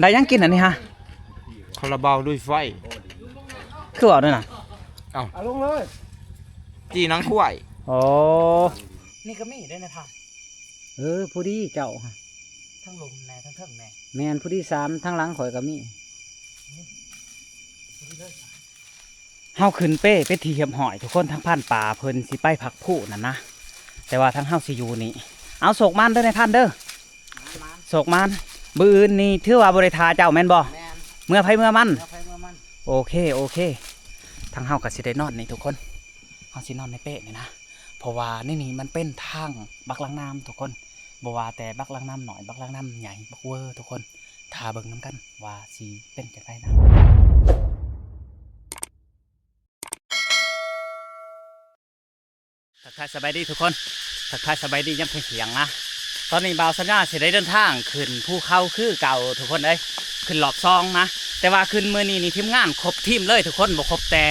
ໄປຫຍັງກິນອັນນີ້ຮະ? ຄາລາບາວລຸຍໄຟ. ຄືເວົ້າແນວນັ້ນ? ເອົ້າ ເອົາລົງເລີຍ ຈີ່ໜັງຄວາຍ. ໂອ້ ນີ້ກໍມີເດ້ນາຍພານ. ເອີ ພໍດີເຈົ້າ ທັງລຸ່ມແດ່ ທັງເທິງແດ່. ແມ່ນ ພໍດີສາມ ທາງຫຼັງຂ້ອຍກໍມີ. ເຮົາຂຶ້ນເປ້ເປັນທີ່ຮຽບຮ້ອຍທຸກຄົນ, ທາງພານປ່າເພິ່ນຊິໄປພັກພູນັ້ນນະ ແຕ່ວ່າທາງເຮົາຊິຢູ່ນີ້. ເອົາ ໂຊກໝານເດີນາຍພານເດີ ໂຊກໝານ. ມື້ອື່ນນີ້ຖືວ່າບໍ່ໄດ້ຖ້າເຈົ້າແມ່ນບໍ່? ແມ່ນ ເມືອໃຜເມືອມັນ ເມືອໃຜເມືອມັນ. ໂອເຄ ໂອເຄ ທາງເຮົາກໍຊິໄດ້ນອນນີ້ທຸກຄົນ, ເຮົາຊິນອນໃນເປ້ນີ້ນະ ເພາະວ່າໃນນີ້ມັນເປັນທາງບັກລັງນ້ຳທຸກຄົນ, ບໍ່ວ່າແຕ່ບັກລັງນ້ຳນ້ອຍ ບັກລັງນ້ຳໃຫຍ່ ບັກເວີທຸກຄົນ. ຖ້າເບິ່ງນຳກັນວ່າຊິເປັນຈັ່ງໃດນະ. ທັກທາຍສະບາຍດີທຸກຄົນ, ທັກທາຍສະບາຍດີຍາມທ່ຽງໆນະ. ຕອນນີ້ບ່າວສັນຍາຊິໄດ້ເດີນທາງຂຶ້ນພູເຂົາຄືເກົ່າທຸກຄົນເອີຍ, ຂຶ້ນຮອບສອງນະ. ແຕ່ວ່າຂຶ້ນມື້ນີ້ນີ້ທີມງານຄົບທີມເລີຍທຸກຄົນ, ບໍ່ຄົບແຕ່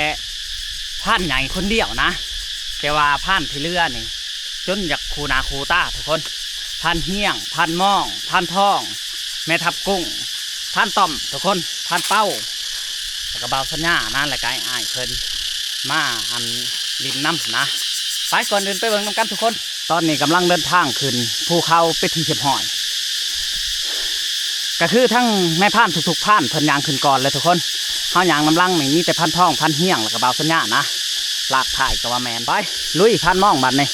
ພານໃຫຍ່ຄົນດຽວນະ, ແຕ່ວ່າພານທີ່ເຫຼືອນີ້ ຈົນຢາກຄູ່ໜ້າຄູ່ຕາທຸກຄົນ. ພານຮຽງ, ພານມອງ, ພານທອງ, ແມ່ທັບກຸ້ງ, ພານຕ້ອມທຸກຄົນ, ພານເປົາ ແລ້ວກໍບ່າວສັນຍານະ, ແລ້ວກໍອ້າຍເພິ່ນມາອັນຫຼິ້ນນຳນະ. ໄປ ກ່ອນອື່ນໄປເບິ່ງນຳກັນທຸກຄົນ. ຕອນນີ້ກຳລັງເດີນທາງຂຶ້ນພູເຂົາເປັນທີ່ຮຽບຮ້ອຍ, ກໍຄືທັງນາຍພານທຸກໆພານເພິ່ນຍ່າງຂຶ້ນກ່ອນເລີຍທຸກຄົນ. ເຮົາຍ່າງນຳຫຼັງນີ້ມີແຕ່ພານທອງ, ພານຮຽງ ແລ້ວກໍບ່າວສັນຍານະ. ລາກທ້າຍກໍວ່າແມ່ນ. ໄປ ລຸຍ ພານມອງ ບາດນີ້.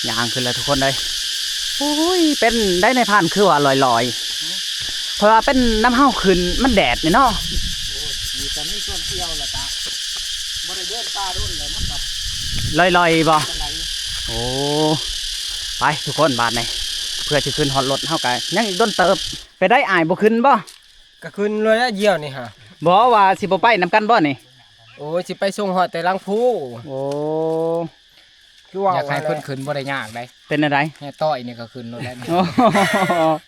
ຍ່າງຂຶ້ນແລ້ວທຸກຄົນເອີຍ. ໂອ້ຍ ເປັນໄດ໋ນາຍພານ ຄືວ່າລອຍໆ? ເພາະວ່າເປັນນຳເຮົາຂຶ້ນ ມັນແດດນີ້ເນາະ. ໂອ້ຍ ມີແຕ່ມີສ່ວນກ່ຽວແລ້ວກະບໍ່ໄດ້ເດີນປ່າດົນແລ້ວ ມັນກໍລອຍໆບໍ່? ປານໃດ. ໂອ້ ໄປທຸກຄົນ ບາດນີ້ ເພື່ອຊິຂຶ້ນຮອດລົດ ເຮົາກໍຍັງອີກດົນເຕີບ. ໄປໄດ໋ ອ້າຍບໍ່ຂຶ້ນບໍ່? ກໍຂຶ້ນໂລດແລ້ວ ດຽວນີ້ຫາ. ບໍ່ ວ່າຊິບໍ່ໄປນຳກັນບໍ່ນີ້? ໂອ້ຍ ຊິໄປສົ່ງຮອດແຕ່ຫຼັງພູ. ໂອ້ ຄືວ່າ ຢາກໃຫ້ເພິ່ນຂຶ້ນບໍ່ໄດ້ຍາກໃດ. ເປັນແນວໃດ? ແຮ່ຕ້ອຍນີ້ກໍຂຶ້ນໂລດແລ້ວ. ໂອ້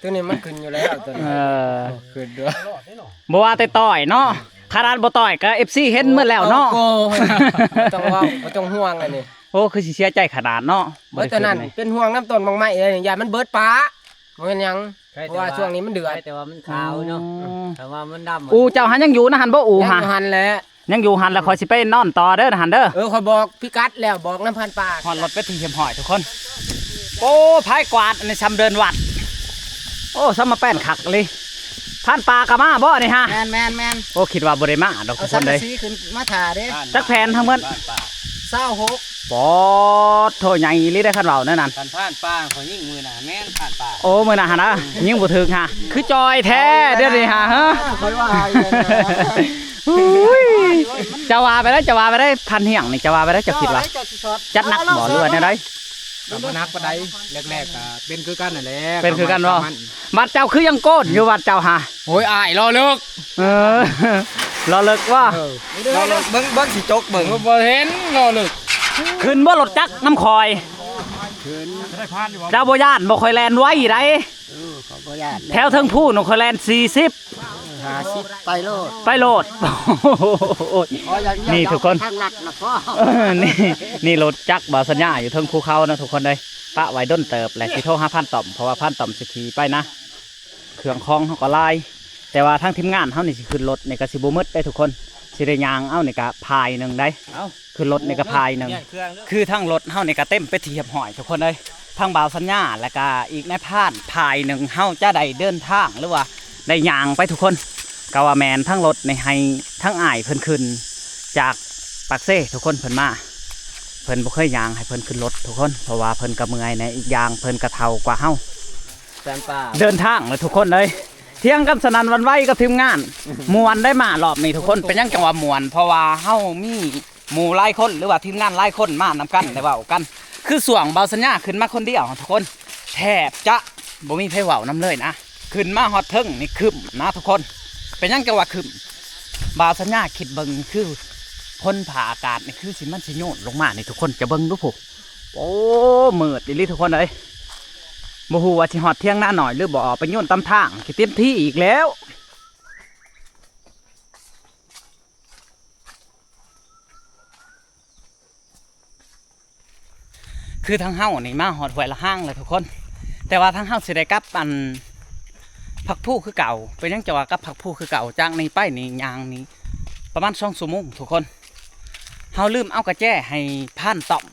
ຕົວນີ້ມັນຂຶ້ນຢູ່ແລ້ວ ຕົວນີ້. ເອີ ຂຶ້ນດ້ວຍ. ບໍ່ວ່າແຕ່ຕ້ອຍເນາະ, ຂະໜາດບໍ່ຕ້ອຍກໍເອັຟຊີເຫັນໝົດແລ້ວເນາະ. ໂອ້ໂຫ ບໍ່ຕ້ອງເວົ້າ ບໍ່ຕ້ອງຫ່ວງອັນນີ້. ໂອ້ ຄືຊິເສຍໃຈຂະໜາດເນາະ. ບໍ່ໄດ້ຂຶ້ນນີ້ ເປັນຫ່ວງນຳຕົ້ນໝາກໄມ້ເດ້ ຢ້ານມັນເບິດປາ. ບໍ່ແມ່ນຫຍັງ ເພາະວ່າຊ່ວງນີ້ມັນເດືອດ ແຕ່ວ່າມັນຂາວເນາະ. ອືມ ແຕ່ວ່າມັນດຳ. ອູ່ເຈົ້າຫັ້ນຍັງຢູ່ນະຫັ້ນບໍ່? ອູ່ຫາ ຍັງຢູ່ຫັ້ນແຫຼະ ຍັງຢູ່ຫັ້ນລະ. ຂ້ອຍຊິໄປນອນຕໍ່ເດີນະຫັ້ນເດີ. ເອີ ຂ້ອຍບອກພິກັດແລ້ວ ບອກນຳພານປ່າ. ຮອດລົດເປັນທີ່ຮຽບຮ້ອຍທຸກຄົນ. ໂອ້ ພາຍກວາດອັນນີ້ຊ່ຳເດີ່ນວັດ. ໂອ້ ຊ່ຳມາແປ້ນຄັກອີ່ຫຼີ. ພານປ່າກໍມາບໍ່ນີ້ຫາ? ແມ່ນໆໆ. ໂອ້ ຄິດວ່າບໍ່ໄດ້ມາດອກທຸກຄົນເດ້. ເອົາສັງກະສີຂຶ້ນມາຖ້າເດ້. ຈັກແຜ່ນທັງໝົດ? ຊາວຫົກ. ປາດໂທ ໃຫຍ່ອີ່ຫຼີເດ້ ຄັນເວົ້າແນວນັ້ນ. ຄັນພານປ່າ ຂ້ອຍຍິງມື້ນັ້ນ ແມ່ນພານປ່າ. ໂອ້ ມື້ນັ້ນຫັ້ນນະ ຍິງບໍ່ຖືກຫາ. ຄືຈ່ອຍແທ້ດຽວນີ້ຫາ. ເອີ ຂ້ອຍວ່າຢູ່ນະ. ອຸ້ຍ ຈະວ່າໄປໄດ້ ຈະວ່າໄປໄດ້ ພານຮຽງນີ້ ຈະວ່າໄປໄດ້ ເຈົ້າຄິດວ່າ ເຈົ້າຊິຊອດ ຈັດໜັກບໍ່ ຫຼືວ່າແນວໃດ? ກໍບໍ່ໜັກປານໃດ ແລກໆກໍເປັນຄືກັນນັ້ນແຫຼະ. ເປັນຄືກັນບໍ່? ປະມານ ບັດເຈົ້າຄືຍັງໂກນຢູ່ ບັດເຈົ້າຫາ. ໂອ້ຍ ອ້າຍ ລໍເລິກ. ເອີ ລໍເລິກວ່າ. ເອີ ລໍເລິກ ເບິ່ງ ເບິ່ງຊິຈົກເບິ່ງ. ບໍ່ເຫັນລໍເລິກ. ຂຶ້ນບໍ່ລົດຈັກນຳຂ້ອຍ? ຂຶ້ນ. ເຈົ້າບໍ່ຢ້ານບໍ່? ຂ້ອຍແລ່ນໄວໃດ໋. ເອີ ຂ້ອຍບໍ່ຢ້ານ. ແຖວເທິງພູນຂ້ອຍແລ່ນສີ່ສິບ ຫ້າສິບ ໄປໂລດ ໄປໂລດ. ໂອ້ຍ ນີ້ທຸກຄົນ ທາງລັດນະພໍ່. ນີ້ ນີ້ລົດຈັກບ່າວສັນຍາຢູ່ເທິງພູເຂົານະທຸກຄົນເອີຍ. ປະໄວ້ດົນເຕີບແຫຼະ ຊິໂທຫາພານຕ້ອມ ເພາະວ່າພານຕ້ອມຊິຂີ່ໄປນະ. ເຄື່ອງຂອງເຮົາກໍຫຼາຍ ແຕ່ວ່າທາງທີມງານເຮົານີ້ຊິຂຶ້ນລົດນີ້ກໍຊິບໍ່ໝົດເດ້ທຸກຄົນ. ຊິໄດ້ຍ່າງເອົານີ້ກໍພາຍໜຶ່ງໃດ໋. ເອົ້າ ຂຶ້ນລົດນີ້ກໍພາຍໜຶ່ງ. ຄືທາງລົດເຮົານີ້ກໍເຕັມເປັນທີ່ຮຽບຮ້ອຍທຸກຄົນເອີຍ. ທັງບ່າວສັນຍາ ແລ້ວກໍອີກນາຍພານພາຍໜຶ່ງ ເຮົາຈະໄດ້ເດີນທາງ ຫຼືວ່າໄດ້ຍ່າງໄປທຸກຄົນ. ກໍວ່າແມ່ນ ທັງລົດນີ້ໃຫ້ທັງອ້າຍເພິ່ນຂຶ້ນຈາກປາກເຊທຸກຄົນ ເພິ່ນມາ ເພິ່ນບໍ່ເຄີຍຍ່າງ ໃຫ້ເພິ່ນຂຶ້ນລົດທຸກຄົນ ເພາະວ່າເພິ່ນກໍເມື່ອຍແດ່ ອີກຢ່າງເພິ່ນກໍເຖົ້າກວ່າເຮົາ. ເດີນທາງເລີຍທຸກຄົນເອີຍ. ຖຽງກັນສະໜັ່ນຫວັ່ນໄຫວກັບທີມງານ. ມ່ວນໄດ໋ມາຮອບນີ້ທຸກຄົນ. ເປັນຫຍັງຈັ່ງວ່າມ່ວນ? ເພາະວ່າເຮົາມີໝູ່ຫຼາຍຄົນ ຫຼືວ່າທີມງານຫຼາຍຄົນມານຳກັນ ໄດ້ເວົ້າກັນ. ຄືຊ່ວງບ່າວສັນຍາຂຶ້ນມາຄົນດຽວທຸກຄົນ ແທບຈະບໍ່ມີໃຜເວົ້ານຳເລີຍນະ. ຂຶ້ນມາຮອດເທິງນີ້ຄຶ້ມນະທຸກຄົນ. ເປັນຫຍັງຈັ່ງວ່າຄຶ້ມ? ບ່າວສັນຍາຄິດເບິ່ງ ຄືຝົນຟ້າອາກາດນີ້ ຄືຊິ ມັນຊິໂຍນລົງມານີ້ທຸກຄົນ. ຈະເບິ່ງດູພຸ້ນ. ໂອ້ ມືດອີ່ຫຼີທຸກຄົນເອີຍ. ບໍ່ຮູ້ວ່າຊິຮອດຖຽງນານ້ອຍຫຼືບໍ່. ໄປໂຍນຕາມທາງ ຊິເຕັມທີ່ອີກແລ້ວ. ຄືທາງເຮົານີ້ມາຮອດຫ້ວຍລະຫາງແລ້ວທຸກຄົນ, ແຕ່ວ່າທາງເຮົາຊິໄດ້ກັບອັນພ ຜັກພູຄືເກົ່າ. ເປັນຫຍັງຈັ່ງວ່າກັບຜັກພູຄືເກົ່າ? ຈາກນີ້ໄປນີ້ ຍ່າງນີ້ປະມານສອງຊົ່ວໂມງທຸກຄົນ. ເຮົາລືມເອົາກະແຈໃຫ້ພານຕ້ອມ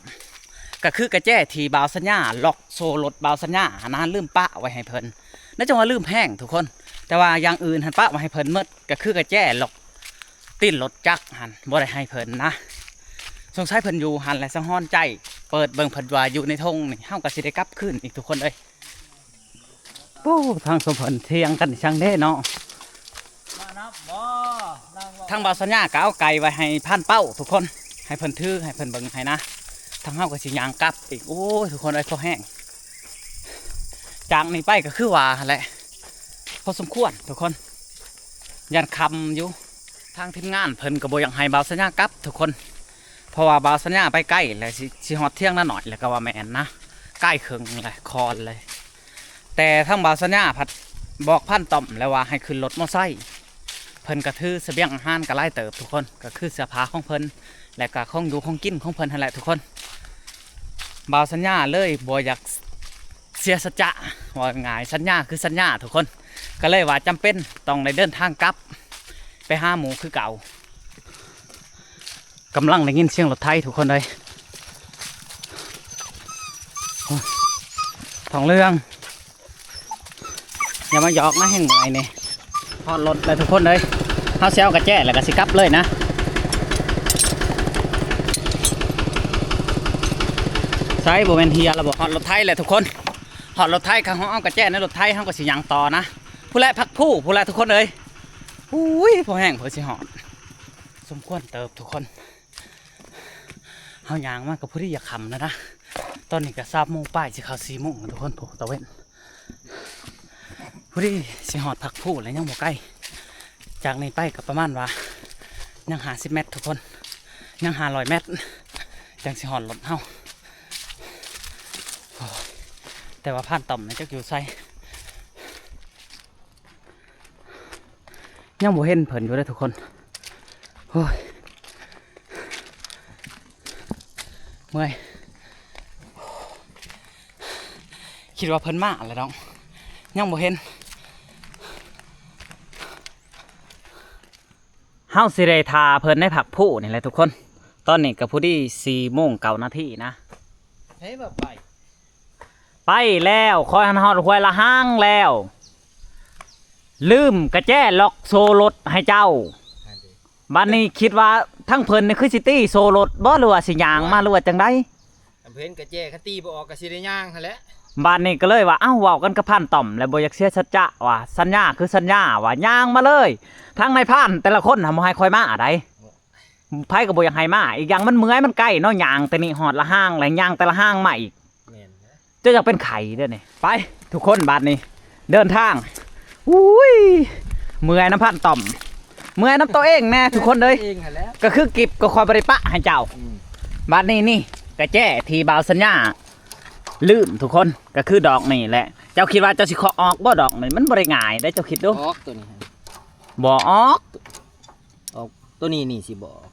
ກະຄືກະແຈທີ່ບ່າວສັນຍາລັອກໂສ້ລົດບ່າວສັນຍາຫັ້ນນະ ລືມປະໄວ້ໃຫ້ເພິ່ນ. ແນວຈັ່ງວ່າລືມແຮງທຸກຄົນ, ແຕ່ວ່າຢ່າງອື່ນຫັ້ນປະໄວ້ໃຫ້ເພິ່ນໝົດ ກະຄືກະແຈລັອກຕີນລົດຈັກຫັ້ນ ບໍ່ໄດ້ໃຫ້ເພິ່ນນະ. ສົງໄສເພິ່ນຢູ່ຫັ້ນແຫຼະ ສັງຫອນໃຈ. ເປີດເບິ່ງເພິ່ນວ່າຢູ່ໃນຖົງນີ້ ເຮົາກະຊິໄດ້ກັບຄືນອີກທຸກຄົນເອີຍ. ໂອ້ ທາງຊຸມເພິ່ນຖຽງກັນຈັ່ງເດ້ເນາະ. ທາງບ່າວສັນຍາກະເອົາໄກ່ໄວ້ໃຫ້ພານເປົ້າທຸກຄົນ ໃຫ້ເພິ່ນຖື ໃຫ້ເພິ່ນເບິ່ງໃຫ້ນະ. ທາງເຮົາກະຊິຍ່າງກັບອີກ. ໂອ້ຍ ທຸກຄົນເອີຍ ພໍແຮງ. ຈາກນີ້ໄປກະຄືວ່າຫັ້ນແຫຼະ ພໍສົມຄວນທຸກຄົນ ຢ້ານຄ່ຳຢູ່. ທາງທີມງານເພິ່ນກະບໍ່ຢາກໃຫ້ບ່າວສັນຍາກັບທຸກຄົນ ເພາະວ່າບ່າວສັນຍາໄປໄກແລ້ວ ຊິ ຊິຮອດຖຽງນານ້ອຍແລ້ວກະວ່າແມ່ນນະ ໄກເຄິ່ງແລ້ວ ຄອນເລີຍ. ແຕ່ທາງບ່າວສັນຍາພັດບອກພານຕ້ອມແລ້ວວ່າໃຫ້ຂຶ້ນລົດມໍໄຊ, ເພິ່ນກະຖືສະບຽງອາຫານກະຫຼາຍເຕີບທຸກຄົນ ກະຄືເສື້ອຜ້າຂອງເພິ່ນ ແລະກະຂອງຢູ່ຂອງກິນຂອງເພິ່ນຫັ້ນແຫຼະທຸກຄົນ. ບ່າວສັນຍາເລີຍບໍ່ຢາກເສຍສັດຈະ ວ່າງ່າຍ ສັນຍາຄືສັນຍາທຸກຄົນ ກະເລີຍວ່າຈຳເປັນຕ້ອງໄດ້ເດີນທາງກັບໄປຫາໝູ່ຄືເກົ່າ. ກຳລັງໄດ້ຍິນສຽງລົດໄຖທຸກຄົນເອີຍ. ໂອ້ຍ ທອງເຫຼືອງ ຢ່າມາຢອກນະ ແຮງເມື່ອຍນີ້. ຮອດລົດແລ້ວທຸກຄົນເອີຍ ເຮົາຊິເອົາກະແຈແລ້ວກະຊິກັບເລີຍນະ. ໃສ ບໍ່ແມ່ນເຮຍລະບໍ? ຮອດລົດໄຖແລ້ວທຸກຄົນ ຮອດລົດໄຖ. ຄັນເຮົາເອົາກະແຈໃນລົດໄຖ ເຮົາກະຊິຍ່າງຕໍ່ນະ. ພຸ້ນແຫຼະ ຜັກພູພຸ້ນແຫຼະທຸກຄົນເອີຍ. ອຸ້ຍ ພໍແຮງ ເພິ່ນຊິຮອດ ສົມຄວນເຕີບທຸກຄົນ. ເຮົາຍ່າງມາກະພໍດີຢາກຄ່ຳແລ້ວນະ ຕອນນີ້ກະສາມໂມງປາຍ ຊິເຂົ້າສີ່ໂມງທຸກຄົນ. ໂອ້ ຕາເວັນ ພໍດີຊິຮອດຜັກພູແລ້ວ ຍັງບໍ່ໄກ. ຈາກນີ້ໄປກະປະມານວ່າຍັງຫ້າສິບແມັດທຸກຄົນ ຍັງຫ້າຮ້ອຍແມັດ ຈັ່ງຊິຮອດລົດເຮົາ. ໂອ້ຍ ແຕ່ວ່າພານຕ້ອມນີ້ຈັກຢູ່ໃສ? ຍັງບໍ່ເຫັນເພິ່ນຢູ່ເດີທຸກຄົນ. ໂອ້ຍ ເມື່ອຍ ຄິດວ່າເພິ່ນມາແລ້ວດອກ ຍັງບໍ່ເຫັນ. ເຮົາຊິໄດ້ຖ້າເພິ່ນໃນຜັກພູນີ້ແຫຼະທຸກຄົນ. ຕອນນີ້ກະພໍດີສີ່ໂມງເກົ້ານາທີນະ. ໃຜວ່າໄປ? ໄປແລ້ວ ຂ້ອຍຫັ້ນຮອດຫ້ວຍລະຫາງແລ້ວ ລືມກະແຈລັອກໂສ້ລົດໃຫ້ເຈົ້າ. ບັດນີ້ຄິດວ່າທາງເພິ່ນນີ້ຄືຊິຕີໂສ້ລົດບໍ ຫຼືວ່າຊິຍ່າງມາ ຫຼືວ່າຈັ່ງໃດ? ເພິ່ນກະແຈ ຄັນຕີບໍ່ອອກກະຊິໄດ້ຍ່າງຫັ້ນແຫຼະ. ບັດນີ້ກະເລີຍວ່າ ເອົ້າ ເວົ້າກັນກັບພານຕ້ອມແລ້ວບໍ່ຢາກເສຍສັດຈະວ່າ ສັນຍາຄືສັນຍາວ່າຍ່າງມາເລີຍ. ທາງນາຍພານແຕ່ລະຄົນຫັ້ນບໍ່ໃຫ້ຂ້ອຍມາໃດ ໃຜກະບໍ່ຢາກໃຫ້ມາ. ອີກຢ່າງມັນເມື່ອຍ ມັນໄກເນາະ ຍ່າງແຕ່ນີ້ຮອດລະຫາງ ແລ້ວຍ່າງແຕ່ລະຫາງມາອີກ. ແມ່ນນະ ເຈົ້າຢາກເປັນໄຂ້ເດ້ນີ້. ໄປທຸກຄົນ ບາດນີ້ເດີນທາງ. ອຸ້ຍ ເມື່ອຍນຳພານຕ້ອມ ເມື່ອຍນຳໂຕເອງແນ່ທຸກຄົນເອີຍ. ເອງຫັ້ນແຫຼະ ກະຄືກິບກະຂ້ອຍບໍ່ໄດ້ປະໃຫ້ເຈົ້າ. ອືມ ບາດນີ້ນີ້ກະແຈທີ່ບ່າວສັນຍາລືມທຸກຄົນ ກະຄືດອກນີ້ແຫຼະ. ເຈົ້າຄິດວ່າເຈົ້າຊິເຄາະອອກບໍ່? ດອກນີ້ມັນບໍ່ໄດ້ງ່າຍເດ້ ເຈົ້າຄິດດູ. ອອກໂຕນີ້ ບໍ່ອອກ ອອກໂຕນີ້ນີ້ຊິບໍ່ອອກ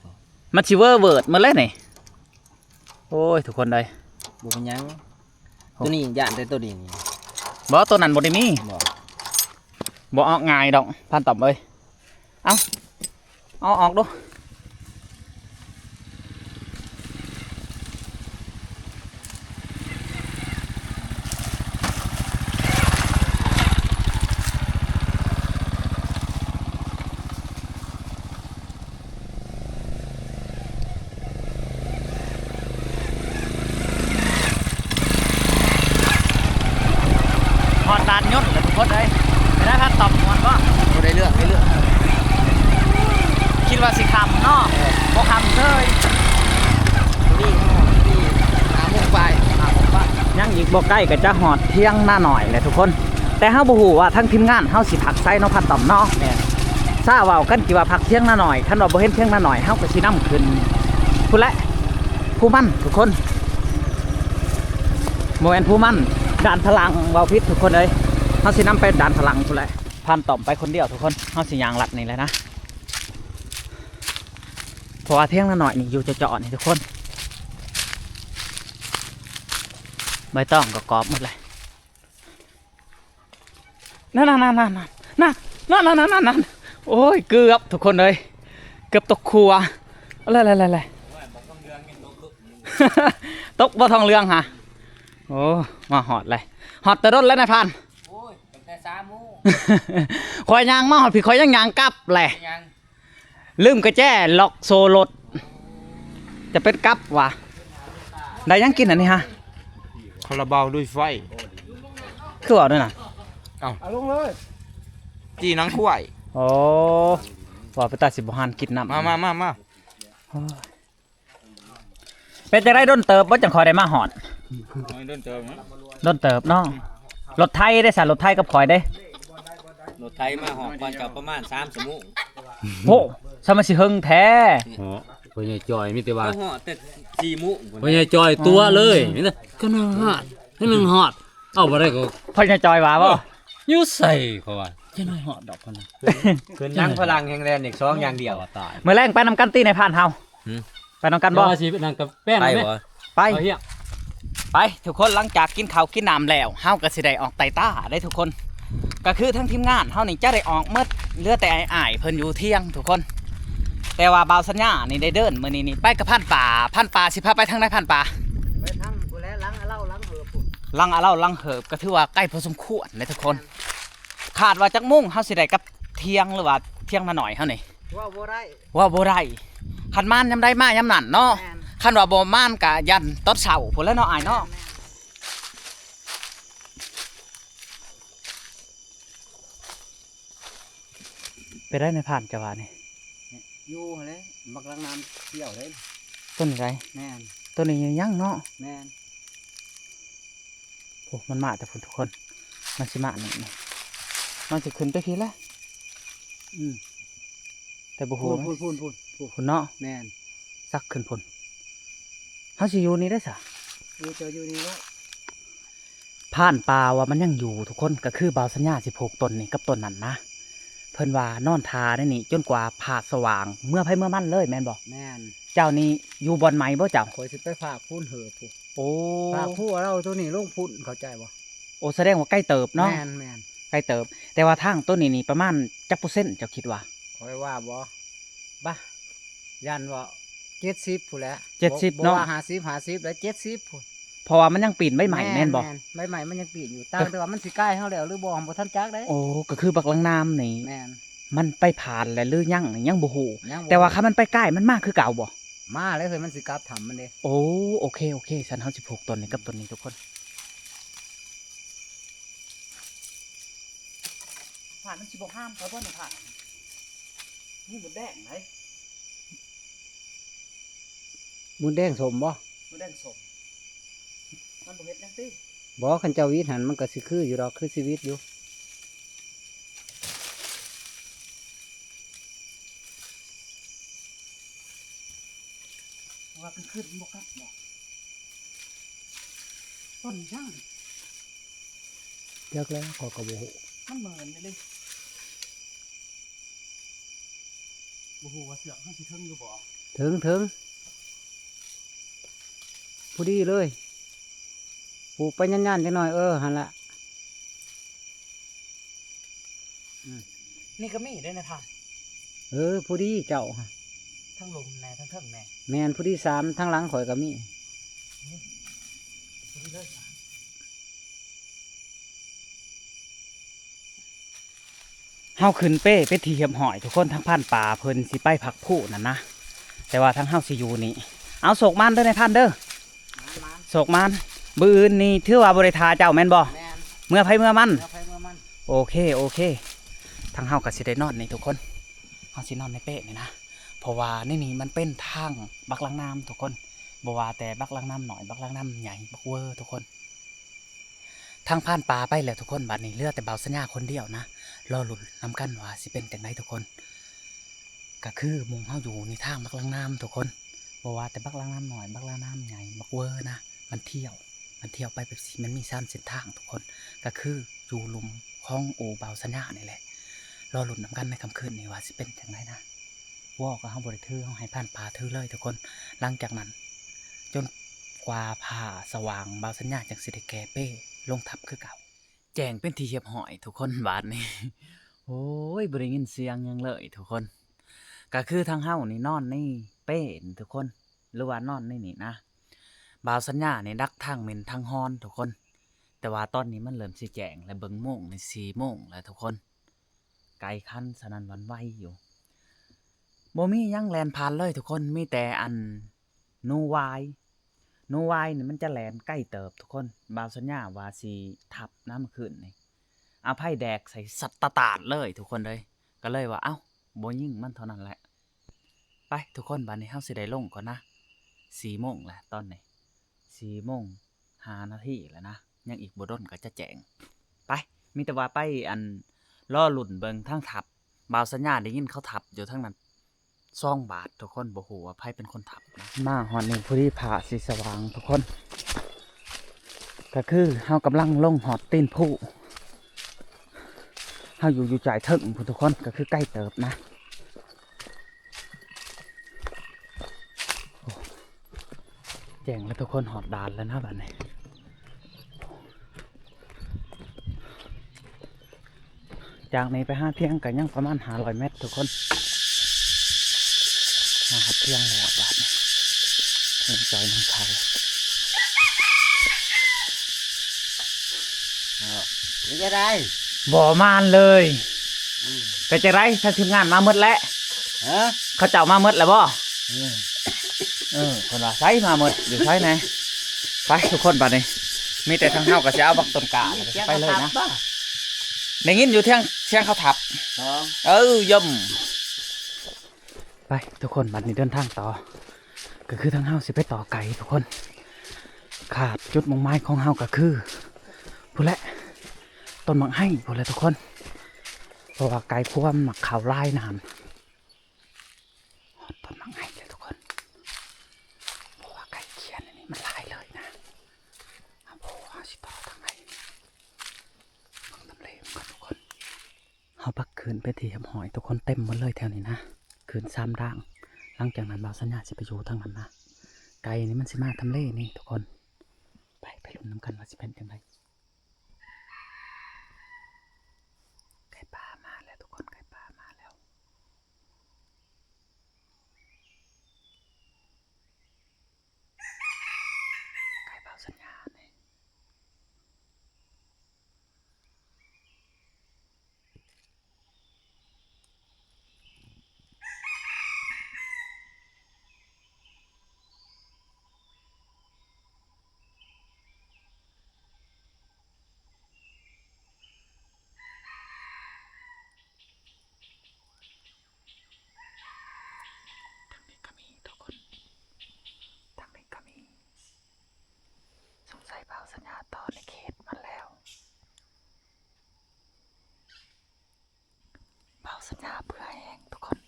ມັນຊິເວີເວີດໝົດແລ້ວນີ້. ໂອ້ຍ ທຸກຄົນເອີຍ ບໍ່ເປັນຫຍັງ. ໂອ້ ໂຕນີ້ຢ້ານແຕ່ໂຕນີ້ນີ້. ບໍ່ ໂຕນັ້ນບໍ່ໄດ້ມີ. ບໍ່ ບໍ່ອອກງ່າຍດອກ ພານຕ້ອມເອີຍ. ເອົາ ເອົາອອກດູ. ຮອດດ່ານຍົນແລ້ວທຸກຄົນເອີຍ. ເປັນໃດພານຕ້ອມ ມ່ວນບໍ່? ບໍ່ໄດ້ເລື່ອງ ໄດ້ເລື່ອງ. ຄິດວ່າຊິຄ່ຳເນາະ. ເອີ ບໍ່ຄ່ຳເຊີຍ. ນີ້ ນີ້ຫ້າໂມງປາຍ ຫ້າໂມງປາຍ. ຍັງອີກບໍ່ໄກກະຈະຮອດຖຽງນານ້ອຍແຫຼະທຸກຄົນ. ແຕ່ເຮົາບໍ່ຮູ້ວ່າທາງທີມງານເຮົາຊິພັກໃສເນາະ ພານຕ້ອມເນາະ. ແມ່ນ ຊາເວົ້າກັນທີ່ວ່າພັກຖຽງນານ້ອຍ ຄັນວ່າບໍ່ເຫັນຖຽງນານ້ອຍ ເຮົາກະຊິນຳຂຶ້ນພຸ້ນແຫຼະ ພູມັນທຸກຄົນ. ບໍ່ແມ່ນພູມັນ ດ່ານພະລັງ ເວົ້າຜິດທຸກຄົນເອີຍ. ເຮົາຊິນຳໄປດ່ານພະລັງພຸ້ນແຫຼະ. ພານຕ້ອມໄປຄົນດຽວທຸກຄົນ ເຮົາຊິຍ່າງລັດນີ້ແຫຼະນະ ເພາະວ່າຖຽງນານ້ອຍນີ້ຢູ່ເຈາະໆນີ້ທຸກຄົນ. ໃບຕອງກະກອບໝົດແຫຼະ. ນັ້ນ ນັ້ນ ນັ້ນ ນັ້ນ ນັ້ນ ນັ້ນໆໆໆ ໂອ້ຍ ເກືອບທຸກຄົນເອີຍ ເກືອບຕົກຂົວ ແລ້ວໆໆ ຕົກບໍ່ທອງເຫຼືອງຫາ ໂອ້ ມາຮອດແລ້ວ ຮອດແຕ່ດົນແລ້ວນາຍພານ ໂອ້ຍ ຕັ້ງແຕ່ສາມໂມງ ຂ້ອຍຍ່າງມາຮອດພີ້ ຂ້ອຍຍັງຍ່າງກັບແຫຼະ ເປັນຫຍັງ? ລືມກະແຈລັອກໂສ້ລົດ ຈະເປັນກັບຫວາ ໄດ້ຫຍັງກິນອັນນີ້ຫະ? ຄາລາບາວດ້ວຍໄຟ ຄືເວົ້ານັ້ນນະ ເອົ້າ ເອົາລົງເລີຍ ຈີ່ໜັງຄວາຍ ໂອ້ ວ່າໄປຕາຊິບໍ່ຫັນກິນນ້ຳ ມາໆໆໆ ໂອ້ຍ ເປັນຈັ່ງໃດ ດົນເຕີບບໍ່ ຈັ່ງຄ່ອຍໄດ້ມາຮອດ ໂອ້ຍ ດົນເຕີບນະ ດົນເຕີບເນາະ ລົດໄຖເດ້ຊະ ລົດໄຖກັບຂ້ອຍເດ້ ລົດໄຖມາຮອດກ່ອນເຈົ້າປະມານສາມຊົ່ວໂມງ ໂອ້ ຊະ ມັນຊິເຫິງແທ້ ໂອ້ ພໍ່ໃຫຍ່ຈ່ອຍມີແຕ່ວ່າ ເຂົາຮອດແຕ່ສີ່ໂມງພຸ້ນ ພໍ່ໃຫຍ່ຈ່ອຍຕົວະເລີຍ ອືມ ນີ້ນະ ກຳລັງຮອດ ກຳລັງຮອດ ເອົາບໍ່ໄດ້ກໍ ພໍ່ໃຫຍ່ຈ່ອຍວ່າບໍ່ ເອີ ຢູ່ໃສ ເຂົາວ່າ ຈະໜ້ອຍຮອດດອກ ເພິ່ນ ຂຶ້ນນຳພະລັງແຮງແລນອີກສອງຢ່າງດຽວ ຕາຍ ມື້ແລງໄປນຳກັນຕິນາຍພານເຮົາ ຫືມ ໄປນຳກັນບໍ່ ເຈົ້າວ່າຊິໄປນຳກັບແປ້ງ ໄປ ແມ່ນບໍ່? ໄປ ໄປ ທຸກຄົນ ຫຼັງຈາກກິນເຂົ້າກິນນ້ຳແລ້ວ ເຮົາກໍຊິໄດ້ອອກໄຕ່ຕາເດ້ທຸກຄົນ ກໍຄືທັງທີມງານເຮົານີ້ຈະໄດ້ອອກໝົດ ເຫຼືອແຕ່ອ້າຍໆເພິ່ນຢູ່ທຽງທຸກຄົນ ແຕ່ວ່າບ່າວສັນຍານີ້ໄດ້ເດີນມື້ນີ້ນີ້ ໄປກັບພານປ່າ ພານປ່າຊິພາໄປທາງໃດ ພານປ່າ? ໄປທາງພຸ້ນແຫຼະ ຫຼັງອາເລົາ ຫຼັງເຫີບພຸ້ນ ຫຼັງອາເລົາ ຫຼັງເຫີບ ກໍຖືວ່າໄກພໍສົມຄວນເດ້ທຸກຄົນ ຄາດວ່າຈັກໂມງເຮົາຊິໄດ້ກັບທຽງ ຫຼືວ່າທຽງນານ້ອຍເຮົານີ້? ເວົ້າບໍ່ໄດ້ ເວົ້າບໍ່ໄດ້ ຄັນມານຍາມໃດມາຍາມນັ້ນເນາະ ແມ່ນ ຄັນວ່າບໍ່ມານກະຢ້ານຕອນເຊົ້າພຸ້ນແຫຼະເນາະ ອ້າຍເນາະ ແມ່ນ ແມ່ນ ເປັນໃດນາຍພານເຈົ້າວ່ານີ້? ຢູ່ຫັ້ນແຫຼະ ບັກຫຼັງນ້ຳຂຽວເດ້ ຕົ້ນໃດ? ແມ່ນ ຕົ້ນນີ້ຍັງເນາະ ແມ່ນ. ໂອ້ ມັນມາແຕ່ພຸ້ນທຸກຄົນ ມັນຊິມານີ້ ມັນຊິຂຶ້ນໄປພີ້ແຫຼະ ອືມ ແຕ່ບໍ່ຮູ້ ພຸ້ນໆໆໆ ພຸ້ນເນາະ ແມ່ນ ສັກຂຶ້ນພຸ້ນ ເຮົາຊິຢູ່ນີ້ໄດ້ຊະ ເອີ ເຈົ້າຢູ່ນີ້ແຫຼະ ພານປ່າວ່າມັນຍັງຢູ່ທຸກຄົນ ກໍຄືບ່າວສັນຍາຊິຜູກຕົ້ນນີ້ກັບຕົ້ນນັ້ນນະ ເພິ່ນວ່ານອນຖ້າໃນນີ້ຈົນກວ່າຟ້າສະຫວ່າງ ເມືອໃຜເມືອມັນເລີຍແມ່ນບໍ່? ແມ່ນ ເຈົ້ານີ້ຢູ່ບ່ອນໃໝ່ບໍ່ເຈົ້າ? ຂ້ອຍຊິໄປພາກພຸ້ນເຫີພຸ້ນ ໂອ້ ພາກພູເອົາໂຕນີ້ລົງພຸ້ນ ເຂົ້າໃຈບໍ່? ໂອ້ ສະແດງວ່າໄກເຕີບເນາະ ແມ່ນໆ ໄກເຕີບ ແຕ່ວ່າທາງໂຕນີ້ນີ້ປະມານຈັກເປີເຊັນເຈົ້າຄິດວ່າ? ຂ້ອຍວ່າບໍ່ ບາ ຢ້ານວ່າເຈັດສິບພຸ້ນແຫຼະ ເຈັດສິບເນາະ ບໍ່ວ່າຫ້າສິບ ຫ້າສິບແລະ ເຈັດສິບພຸ້ນ ເພາະວ່າມັນຍັງປີນໃບໄມ້ແມ່ນບໍ່? ແມ່ນໆ ໃບໄມ້ມັນຍັງປີນຢູ່ ຕ່າງແຕ່ວ່າມັນຊິກາຍເຮົາແລ້ວຫຼືບໍ່ ບໍ່ທັນຈັກເດ້ ໂອ້ ກໍຄືບັກຫຼັງນ້ຳນີ້ ແມ່ນ ມັນໄປຜ່ານແລ້ວຫຼືຍັງນີ້ຍັງບໍ່ຮູ້ ຍັງບໍ່ຮູ້ ແຕ່ວ່າຄັນມັນໄປກາຍມັນມາຄືເກົ່າບໍ່? ມາແລ້ວເຮີ້ຍ ມັນຊິກັບຖ້ຳມັນເດ້ ໂອ້ ໂອເຄ ໂອເຄ ຊັ້ນເຮົາຊິຜູກຕົ້ນນີ້ກັບຕົ້ນນີ້ທຸກຄົນ ຜ່ານມັນຊິບໍ່ງາມເທົ່າບ່ອນຜ່ານ ມີມົດແດງໃດ ມົດແດງສົ້ມບໍ່? ມົດແດງສົ້ມ ມັນບໍ່ເຮັດຫຍັງຕິ? ບໍ່ ຄັນເຈົ້າຫວີດຫັ້ນ ມັນກໍຊິຄືຢູ່ດອກ ຄືຊິຫວີດຢູ່. ວ່າກາງຄືນມັນບໍ່ກັດບໍ່? ຕົ້ນຫຍັງ? ຈັກແລ້ວ ຂ້ອຍກໍບໍ່ຮູ້ ມັນເໝືອນນີ້ເລີຍ ບໍ່ຮູ້ວ່າເຊືອກເຮົາຊິເຖິງຫຼືບໍ່? ເຖິງ ເຖິງ ພໍດີເລີຍ ປູກໄປຍານໆຈັກໜ້ອຍ ເອີ ຫັ້ນລະ ອືມ ນີ້ກໍມີເດ້ນາທ່ານ ເອີ ພໍດີເຈົ້າ ທັງລຸ່ມແດ່ ທັງເທິງແດ່ ແມ່ນ ພໍດີສາມ ທາງຫຼັງຂ້ອຍກໍມີ ອືມ ພໍດີເລີຍ ເຮົາຂຶ້ນເປ້ເປັນທີ່ຮຽບຮ້ອຍທຸກຄົນ ທາງພານປ່າເພິ່ນຊິໄປພັກພູນັ້ນນະ ແຕ່ວ່າທາງເຮົາຊິຢູ່ນີ້ ເອົາ ໂຊກໝານເດີນາຍພານເດີ ໂຊກໝານ ມື້ອື່ນນີ້ຖືວ່າບໍ່ໄດ້ຖ້າເຈົ້າແມ່ນບໍ່? ແມ່ນ ເມືອໃຜເມືອມັນ ເມືອໃຜເມືອມັນ ໂອເຄ ໂອເຄ ທາງເຮົາກໍຊິໄດ້ນອນນີ້ທຸກຄົນ ເຮົາຊິນອນໃນເປ້ນີ້ນະ ເພາະວ່າໃນນີ້ມັນເປັນທາງບັກຫຼັງນ້ຳທຸກຄົນ ບໍ່ວ່າແຕ່ບັກຫຼັງນ້ຳນ້ອຍ ບັກຫຼັງນ້ຳໃຫຍ່ ບັກເວີທຸກຄົນ ທາງພານປ່າໄປແລ້ວທຸກຄົນ ບາດນີ້ເຫຼືອແຕ່ບ່າວສັນຍາຄົນດຽວນະ ລໍລຸ້ນນຳກັນວ່າຊິເປັນຈັ່ງໃດທຸກຄົນ ກະຄືໝ່ອງເຮົາຢູ່ນີ້ທາງບັກຫຼັງນ້ຳທຸກຄົນ ບໍ່ວ່າແຕ່ບັກຫຼັງນ້ຳນ້ອຍ ບັກຫຼັງນ້ຳໃຫຍ່ ບັກເວີນະ ມັນທ່ຽວ ມັນທ່ຽວໄປແບບຊີ້ ມັນມີສາມເສັ້ນທາງທຸກຄົນ ກະຄືຢູ່ລຸ່ມຂອງອູ່ບ່າວສັນຍານີ້ແຫຼະ ລໍລຸ້ນນຳກັນໃນຄ່ຳຄືນນີ້ວ່າຊິເປັນຈັ່ງໃດນະ ວໍກໍເຮົາບໍ່ໄດ້ຖື ເຮົາໃຫ້ພານປ່າຖືເລີຍທຸກຄົນ ຫຼັງຈາກນັ້ນ ຈົນກວ່າຟ້າສະຫວ່າງ ບ່າວສັນຍາຈັ່ງຊິໄດ້ແກ່ເປ້ລົງທັບຄືເກົ່າ ແຈ້ງເປັນທີ່ຮຽບຮ້ອຍທຸກຄົນ ບາດນີ້ ໂອ້ຍ ບໍ່ໄດ້ຍິນສຽງຫຍັງເລີຍທຸກຄົນ. ກະຄືທາງເຮົານີ້ນອນໃນເປ້ນີ້ທຸກຄົນ ຫຼືວ່ານອນໃນນີ້ນະ. ບ່າວສັນຍານີ້ດັກທັງເໝັນທັງຮ້ອນທຸກຄົນ. ແຕ່ວ່າຕອນນີ້ມັນເລີ່ມຊິແຈ້ງແລ້ວ ເບິ່ງໂມງນີ້ສີ່ໂມງແລ້ວທຸກຄົນ. ໄກ່ຂັນສະໜັ່ນຫວັ່ນໄຫວຢູ່. ບໍ່ມີຫຍັງແລ່ນຜ່ານເລີຍທຸກຄົນ ມີແຕ່ອັນ ໜູວາຍ. ໜູວາຍນີ້ມັນຈະແລ່ນໄກເຕີບທຸກຄົນ. ບ່າວສັນຍາວ່າຊິທັບນະມື້ຄືນນີ້ ເອົາໄຟແດກໃສ່ສັດຕະຕາດເລີຍທຸກຄົນເອີຍ. ກໍເລີຍວ່າ ເອົ້າ ບໍ່ຍິງມັນເທົ່ານັ້ນແຫຼະ. ໄປທຸກຄົນ ບາດນີ້ເຮົາຊິໄດ້ລົງກ່ອນນະ. ສີ່ໂມງແລ້ວຕອນນີ້ ສີ່ໂມງຫ້ານາທີແລ້ວນະ. ຍັງອີກບໍ່ດົນກໍຈະແຈ້ງ. ໄປ ມີແຕ່ວ່າໄປ ອັນ ລໍລຸ້ນເບິ່ງທາງທັບ. ບ່າວສັນຍາໄດ້ຍິນເຂົາທັບຢູ່ທາງນັ້ນສອງບາດທຸກຄົນ ບໍ່ຮູ້ວ່າໃຜເປັນຄົນທັບນະ. ມາຮອດນີ້ພໍດີຟ້າຊິສະຫວ່າງທຸກຄົນ. ກໍຄືເຮົາກຳລັງລົງຮອດຕີນພູ. ເຮົາຢູ່ ຢູ່ຈ່າຍເທິງພຸ້ນທຸກຄົນ ກໍຄືໄກເຕີບນະ. ໂອ້ ແຈ້ງແລ້ວທຸກຄົນ ຮອດດ່ານແລ້ວນະບາດນີ້. ຈາກນີ້ໄປຫາທຽງກໍຍັງປະມານຫ້າຮ້ອຍແມັດທຸກຄົນ. ມາຮອດທຽງແລ້ວບາດນີ້ ເພິ່ນຈອຍນຳເຂົາ. ເອີ ເປັນຈັ່ງໃດ? ບໍ່ມານເລີຍ. ອືມ ເປັນຈັ່ງໃດ? ທາງທີມງານມາໝົດແລ້ວ. ຮະ? ເຂົາເຈົ້າມາໝົດແລ້ວບໍ່? ເອີ ເອີ ເພິ່ນວ່າໃສມາໝົດ ຢູ່ໃສແດ່? ໄປທຸກຄົນ ບາດນີ້ມີແຕ່ທາງເຮົາກໍຊິເອົາບັກຕົ້ນກ້າໄປເລີຍນະ. ໄດ້ຍິນຢູ່ທຽງ ທຽງເຂົາທັບ. ເອີ ຢ້ຳ. ໄປທຸກຄົນ ບາດນີ້ເດີນທາງຕໍ່. ກໍຄືທາງເຮົາຊິໄປຕໍ່ໄກທຸກຄົນ. ຄາດຈຸດມຸ່ງໝາຍຂອງເຮົາກໍຄືພຸ້ນແຫຼະ ຕົ້ນໝາກໄຮພຸ້ນແຫຼະທຸກຄົນ. ເພາະວ່າໄກ່ຄວາມມັກເຂົ້າຫຼາຍນຳ. ຮອດຕົ້ນໝາກໄຮແລ້ວທຸກຄົນ. ເພາະວ່າໄກ່ຂຽນອັນນີ້ມັນຫຼາຍເລີຍນະ. ເຮົາ ເຮົາຊິຕໍ່ທາງໃດ? ເບິ່ງທຳເລມັນກ່ອນທຸກຄົນ. ເຮົາປັກຂືນເປັນທີ່ຮຽບຮ້ອຍທຸກຄົນ ເຕັມໝົດເລີຍແຖວນີ້ນະ ຂືນສາມດ້າງ. ຫຼັງຈາກນັ້ນບ່າວສັນຍາຊິໄປຢູ່ທາງນັ້ນນະ. ໄກ່ນີ້ມັນຊິມາທຳເລນີ້ທຸກຄົນ. ໄປ ໄປລຸ້ນນຳກັນວ່າຊິເປັນຈັ່ງໃດ. ໄກ່ປ່າມາແລ້ວທຸກຄົນ ໄກ່ປ່າມາແລ້ວ. ໄກ່ບ່າວສັນຍານີ້. ທາງນີ້ກໍມີທຸກຄົນ ທາງນີ້ກໍມີ. ສົງໄສບ່າວສັນຍາຕໍ່ໃນເຂດມັນແລ້ວ. ບ່າວສັນຍາເບື່ອແຮງທຸກຄົນ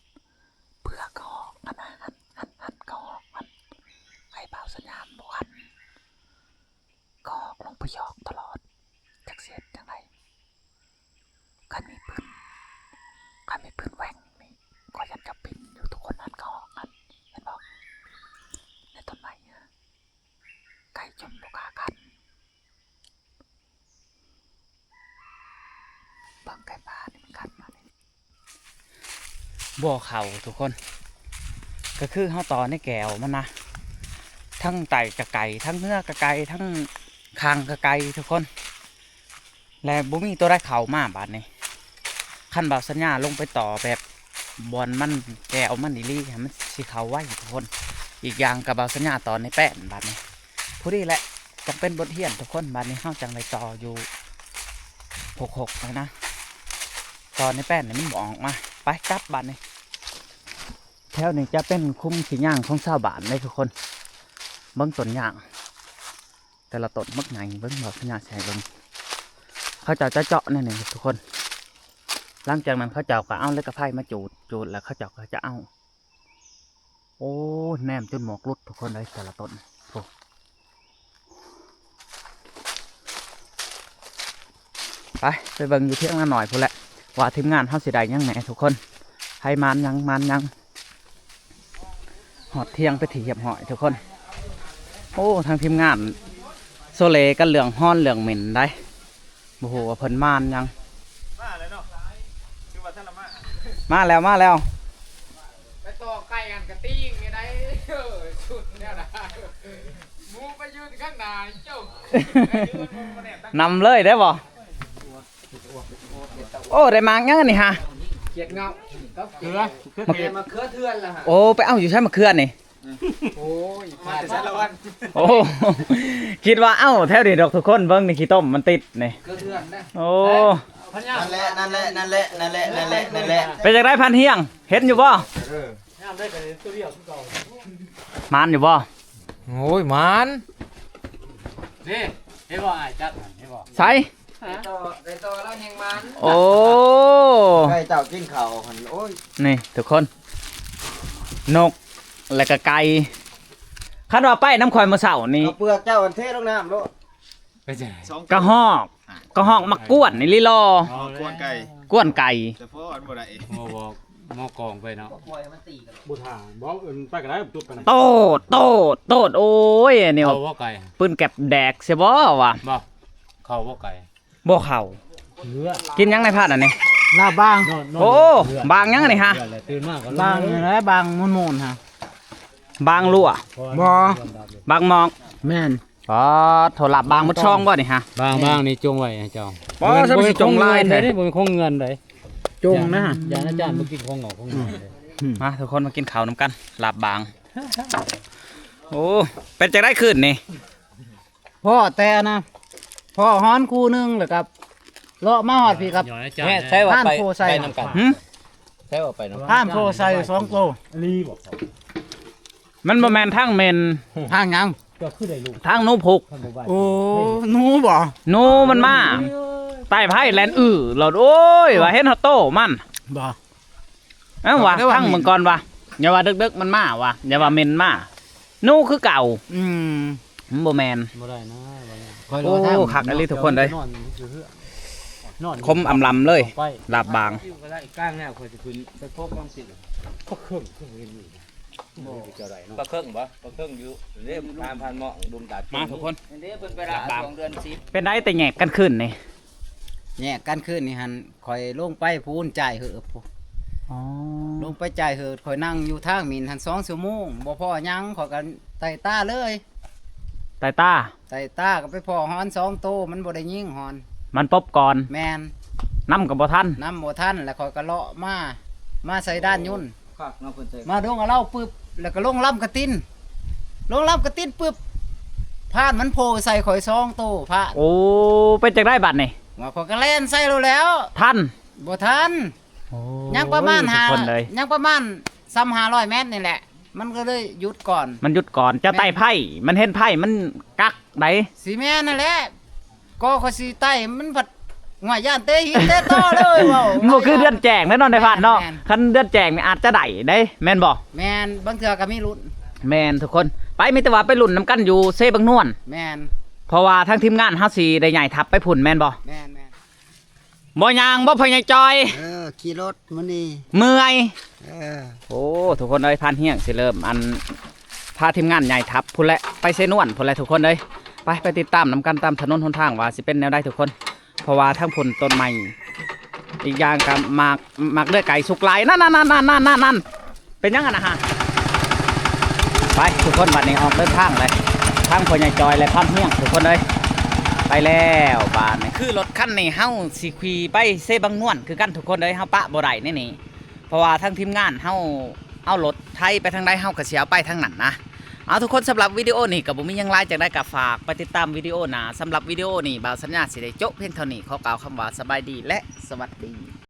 ເບື່ອກະຮອກຫັ້ນນະ ຫັ້ນ ຫັ້ນ ຫັ້ນກະຮອກຫັ້ນ. ໃຫ້ບ່າວສັນຍາບໍ່ຫັນ ກະຮອກລົງໄປຢອກຕະຫຼອດ ຈັກຊິເຮັດຈັ່ງໃດ. ຄັນມີປືນ ຄັນມີປືນແຫວ່ງນີ້ ຂ້ອຍຢ້ານຈະປິ່ນຢູ່ທຸກຄົນ ຫັ້ນກະຮອກຫັ້ນ ເຫັນບໍ່ ໃນຕົ້ນໄມ້ຫັ້ນ. ໄກ່ຈົນບໍ່ກ້າກັນ ເບິ່ງໄກ່ປ່ານີ້ມັນກັດມານີ້. ບໍ່ເຂົ້າທຸກຄົນ ກໍຄືເຮົາຕໍ່ໃນແກວມັນນະ ທັງໃຕ້ກະໄກ ທັງເໜືອກະໄກ ທັງຂ້າງກະໄກທຸກຄົນ. ແລະບໍ່ມີຕົວໃດເຂົ້າມາບາດນີ້. ຄັນບ່າວສັນຍາລົງໄປຕໍ່ແບບບ່ອນມັນແກວມັນອີ່ຫຼີ ມັນຊິເຂົ້າໄວທຸກຄົນ. ອີກຢ່າງກະບ່າວສັນຍາຕໍ່ໃນແປ້ນບາດນີ້ ພໍດີແຫຼະ ຕ້ອງເປັນບົດຮຽນທຸກຄົນ. ບາດນີ້ເຮົາຈັ່ງໄດ້ຕໍ່ຢູ່ຫົກຫົກນະ ຕໍ່ໃນແປ້ນນີ້ມັນບໍ່ອອກມາ. ໄປກັບບາດນີ້. ແຖວນີ້ຈະເປັນຄຸ້ມຂີ້ຍ່າງຂອງຊາວບ້ານເດ້ທຸກຄົນ. ເບິ່ງຕົ້ນຢາງ ແຕ່ລະຕົ້ນບັກໃຫຍ່ ເບິ່ງ ບ່າວສັນຍາຊິໃຫ້ເບິ່ງ. ເຂົາເຈົ້າຈະເຈາະແນວນີ້ທຸກຄົນ. ຫຼັງຈາກນັ້ນເຂົາເຈົ້າກໍເອົາເຫຼັກກະໄຟມາຈູດ ຈູດແລ້ວເຂົາເຈົ້າກໍຈະເອົາ. ໂອ້ ແນມຈົນໝວກຫຼຸດທຸກຄົນເອີຍ ແຕ່ລະຕົ້ນ. ໂອ້ ໄປ ໄປເບິ່ງຢູ່ທຽງນານ້ອຍພຸ້ນແຫຼະ ວ່າທີມງານເຮົາຊິໄດ້ຫຍັງແດ່ທຸກຄົນ. ໃຜໝານຫຍັງ ໝານຫຍັງ. ຮອດທຽງເປັນທີ່ຮຽບຮ້ອຍທຸກຄົນ. ໂອ້ ທາງທີມງານໂຊເລກັນເລື່ອງຮ້ອນເລື່ອງເໝັນໄດ໋. ບໍ່ຮູ້ວ່າເພິ່ນມານຫຍັງ. ມາແລ້ວເນາະ. ມາແລ້ວ ມາແລ້ວ ໄປຕໍ່ໄກ່ຫັ້ນກະຕີງນີ້ໄດ໋ ເອີ ຊຸດແນວນະ ໝູໄປຢືນຂ້າງໜ້າເຈົ້າ ນຳເລີຍໄດ້ບໍ່? ໂອ້ ໄດ້ໝາກຫຍັງອັນນີ້ຫະ? ຂຽດເຫງົາ ເກືອ ມະເຂືອ ມະເຂືອເຖື່ອນລະຫະ. ໂອ້ ໄປເອົາຢູ່ໃສມະເຂືອນີ້? ໂອ້ຍ ມາແຕ່ສາລະວັນ. ໂອ້ ຄິດວ່າເອົ້າແຖວນີ້ດອກທຸກຄົນ ເບິ່ງນີ້ຂີ້ຕົມມັນຕິດນີ້. ໂອ້ ນັ້ນແຫຼະ ນັ້ນແຫຼະ ນັ້ນແຫຼະ ນັ້ນແຫຼະ ນັ້ນແຫຼະ ນັ້ນແຫຼະ. ເປັນຈັ່ງໃດພັນຮຽງ ເຫັນຢູ່ບໍ່? ເອີ ຍາມໃດກໍເຫັນຕົວດຽວຄືເກົ່າ. ໝານຢູ່ບໍ່? ໂອ້ຍ ໝານ. ນີ້ ເຫັນບໍ່? ອ້າຍຈັບຫັ້ນ ເຫັນບໍ່? ໃສ? ໄກ່ຕໍ່ ໄກ່ຕໍ່ລາວແຮງໝານ. ໂອ້ ໄກ່ເຈົ້າກິນເຂົ້າຫັ້ນ ໂອ້ຍ ນີ້ທຸກຄົນ ນົກ ແລ້ວກະໄກ່ ຄັນວ່າໄປນຳຂ້ອຍມື້ເຊົ້ານີ້ ເອົາເປືອກເຈົ້າອັນເທລົງນ້ຳໂລດ. ເປັນຈັ່ງໃດ? ກະຮອກ ກະຮອກມາກວນນີ້ລີລໍ ກວນໄກ່ ກວນໄກ່ ແຕ່ພໍມັນບໍ່ໄດ້ ບໍ່ ບໍ່ ໝໍກອງໄປເນາະ ບໍ່ຖ້າ ບໍ່ ເອີ້ນ ໄປກໍໄດ້ ຈຸດໄປນະ ໂຕດ ໂຕດ ໂຕດ. ໂອ້ຍ ອັນນີ້ວ່າ ເຂົ້າບໍ່ໄກ່ ປືນແກັບແດກຊິບໍ່ວ່າ ບໍ່ ເຂົ້າບໍ່ໄກ່ ບໍ່ເຂົ້າ. ກິນຫຍັງໃນພາດອັນນີ້? ລາບບາງ. ໂອ້ ບາງຫຍັງອັນນີ້ຫະ? ບາງຫັ້ນແຫຼະ ບາງໝູນໆຫະ. ບາງລົວກ? ບໍ່ ບາງໝອກ. ແມ່ນ. ອໍ ໂທລາບບາງໝົດຊ່ອງບໍ່ນີ້ຫະ? ບາງ ບາງນີ້ຈົ່ງໄວ້ໃຫ້ເຈົ້າ. ບໍ່ ບໍ່ແມ່ນ ບໍ່ແມ່ນຂອງເຮືອນໃດ ບໍ່ແມ່ນຂອງເຮືອນໃດ. ຈົ່ງນະ ຢ້ານອາຈານບໍ່ກິນຂອງເຫງົາຂອງເຮືອນເດ້. ມາ ທຸກຄົນມາກິນເຂົ້ານຳກັນ ລາບບາງ. ໂອ້ ເປັນຈັ່ງໃດຄືນນີ້? ພໍ້ແຕ່ອັນນະ ພໍ້ຮອນຄູ່ໜຶ່ງ ແລ້ວກໍເລາະມາຮອດພີ້ກັບ ໃຊ້ວ່າໄປ ໄປນຳກັນ. ຫື? ໃຊ້ວ່າໄປນຳກັນ ຜ່ານໂພໄຊສອງໂຕ. ມັນບໍ່ແມ່ນທາງເໝັນ ທາງຫຍັງ? ທາງໜູພຸກ. ໂອ້ ໜູບໍ່? ໜູມັນມາ ໃຕ້ໄພແລ່ນອື້ໂລດ. ໂອ້ຍ ວ່າເຫັນຮອດໂຕມັນ. ບໍ່ ເອົ້າ ວ່າ ຟັງເບິ່ງກ່ອນວ່າ ຢ່າວ່າເດິກໆມັນມາວ່າ ຢ່າວ່າເໝັນມາ ໜູຄືເກົ່າ. ອືມ ມັນບໍ່ແມ່ນ ບໍ່ໄດ້ນະ ຂ້ອຍ ໂອ້ ຄັກອີ່ຫຼີທຸກຄົນເອີຍ ຄົມອຳລຳເລີຍ ລາບບາງ. ປາເຄິ່ງບໍ່? ປາເຄິ່ງຢູ່ເດ້ ທາງຜ່ານໝໍ້ດຸມຕາດ. ມາທຸກຄົນ ເດ້ ເພິ່ນໄປລະ ລາບບາງ ສອງເດືອນສິບ. ເປັນໃດແຕ່ແຍກກັນຄືນນີ້? ແຍກກັນຄືນນີ້ຫັ້ນ ຂ້ອຍລົງໄປພຸ້ນຈ່າຍເຫີບພຸ້ນ. ອໍ ລົງໄປຈ່າຍເຫີບ ຂ້ອຍນັ່ງຢູ່ທາງໝິ່ນຫັ້ນສອງຊົ່ວໂມງ ບໍ່ພໍຫຍັງ ຂ້ອຍກໍໄຕ່ຕາເລີຍ. ໄຕ່ຕາ? ໄຕ່ຕາກໍໄປພໍ້ຮອນສອງໂຕ ມັນບໍ່ໄດ້ຍິງຮອນ ມັນປົບກ່ອນ. ແມ່ນ. ນຳກໍບໍ່ທັນ ນຳບໍ່ທັນ ແລ້ວຂ້ອຍກໍເລາະມາ ມາໃສ່ດ່ານຍົນ ຄັກເນາະ ເພິ່ນໃສ່ ມາດົງອາເລົາປຶບ ແລ້ວກໍລົງລຳກະຕິນ ລົງລຳກະຕິນປຶບ ພານມັນໂຜ່ໃສ່ຂ້ອຍສອງໂຕ ພານ. ໂອ້ ເປັນຈັ່ງໃດບາດນີ້? ວ່າຂ້ອຍກໍແລ່ນໃສ່ໂລດແລ້ວ. ທັນ? ບໍ່ທັນ. ໂອ້ ຍັງປະມານ ທຸກຄົນເອີຍ ຍັງປະມານສ່ຳຫ້າຮ້ອຍແມັດນີ້ແຫຼະ ມັນກໍເລີຍຢຸດກ່ອນ. ມັນຢຸດກ່ອນ ເຈົ້າໄຕ່ໄພ ມັນເຫັນໄພ ມັນກັກໃດ໋. ຊິແມ່ນຫັ້ນແຫຼະ ກໍຂ້ອຍຊິໄຕ່ ມັນພັດ ຫວຍ ຢ້ານເຕະຫີນເຕະຕໍ່ເລີຍ ເວົ້າ ມັນບໍ່ຄືເດືອນແຈ້ງແນ່ນອນ ໄດ້ພາດເນາະ. ແມ່ນ ຄັນເດືອນແຈ້ງນີ້ອາດຈະໄດ້ເດ້ ແມ່ນບໍ່? ແມ່ນ ບາງເທື່ອກໍມີລຸ້ນ. ແມ່ນທຸກຄົນ ໄປ ມີແຕ່ວ່າໄປລຸ້ນນຳກັນຢູ່ເຊບັກນວນ. ແມ່ນ ເພາະວ່າທາງທີມງານເຮົາຊິໄດ້ຍ້າຍທັບໄປພຸ້ນ ແມ່ນບໍ່? ແມ່ນໆ. ບໍ່ຍ່າງບໍ່ ພໍ່ໃຫຍ່ຈອຍ? ເອີ ຂີ່ລົດມື້ນີ້ ເມື່ອຍ. ເອີ ໂອ້ ທຸກຄົນເອີຍ ພານຮຽງຊິເລີ່ມ ອັນ ພາທີມງານໃຫຍ່ທັບພຸ້ນແຫຼະ ໄປເຊນວນພຸ້ນແຫຼະທຸກຄົນເອີຍ. ໄປ ໄປຕິດຕາມນຳກັນຕາມຖະໜົນຫົນທາງວ່າຊິເປັນແນວໃດທຸກຄົນ ເພາະວ່າທາງພຸ້ນຕົ້ນໄມ້ ອີກຢ່າງກໍໝາກ ໝາກເດືອຍໄກ່ສຸກຫຼາຍ. ນັ້ນໆໆໆໆ ເປັນຫຍັງຫັ້ນນະຫະ? ໄປທຸກຄົນ ບັດນີ້ອອກເດີນທາງເລີຍ ທາງພໍ່ໃຫຍ່ຈອຍ ແລະ ພານຮຽງ ທຸກຄົນເອີຍ. ໄປແລ້ວບາດນີ້ ຄືລົດຄັນນີ້ເຮົາຊິຂີ່ໄປເຊບັງນວນຄືກັນທຸກຄົນເອີຍ ເຮົາປະບໍ່ໄດ້ແນວນີ້ ເພາະວ່າທາງທີມງານເຮົາເອົາລົດໄຖໄປທາງໃດ ເຮົາກໍຊິເອົາໄປທາງນັ້ນນະ. ເອົາ ທຸກຄົນ ສຳລັບວິດີໂອນີ້ກໍບໍ່ມີຫຍັງຫຼາຍ ຈັ່ງໃດກໍຝາກໄປຕິດຕາມວິດີໂອໜ້າ. ສຳລັບວິດີໂອນີ້ ບ່າວສັນຍາຊິໄດ້ຈົບພຽງເທົ່ານີ້ ຂໍກ່າວຄຳວ່າສະບາຍດີ ແລະ ສະຫວັດດີ.